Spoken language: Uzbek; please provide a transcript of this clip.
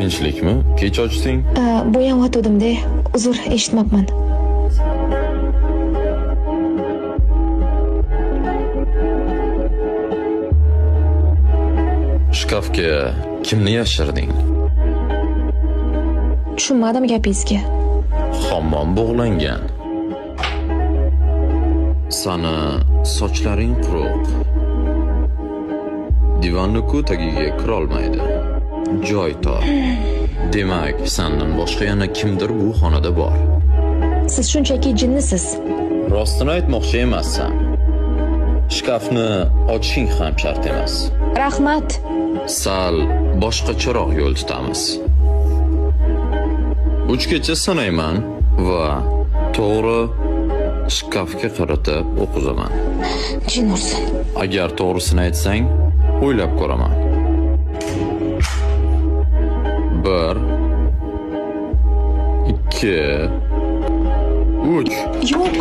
Tinchlikmi? Kech ochding? Bo'yanyotgandim-da. Uzr, eshitmabman. Shkafga kimni yashirding? Tushunmadim gapingizga. Hammom bug'langan. Sani sochlaring quruq. Divanni-ku tagiga kirolmaydi. Joy tor. Demak, sandan boshqa yana kimdir bu xonada bor. Siz shunchaki jinnisiz. Rostini aytmoqchi emassan. Shkafni ochishing ham shart emas. Rahmat. Sal boshqacharoq yo'l tutamiz. 3 gacha sanayman va to'g'ri shkafga qaratib o'qizaman. Jin ursin. Agar to'g'risini aytsang, o'ylab ko'raman. 1, 2, 3. Yo'q.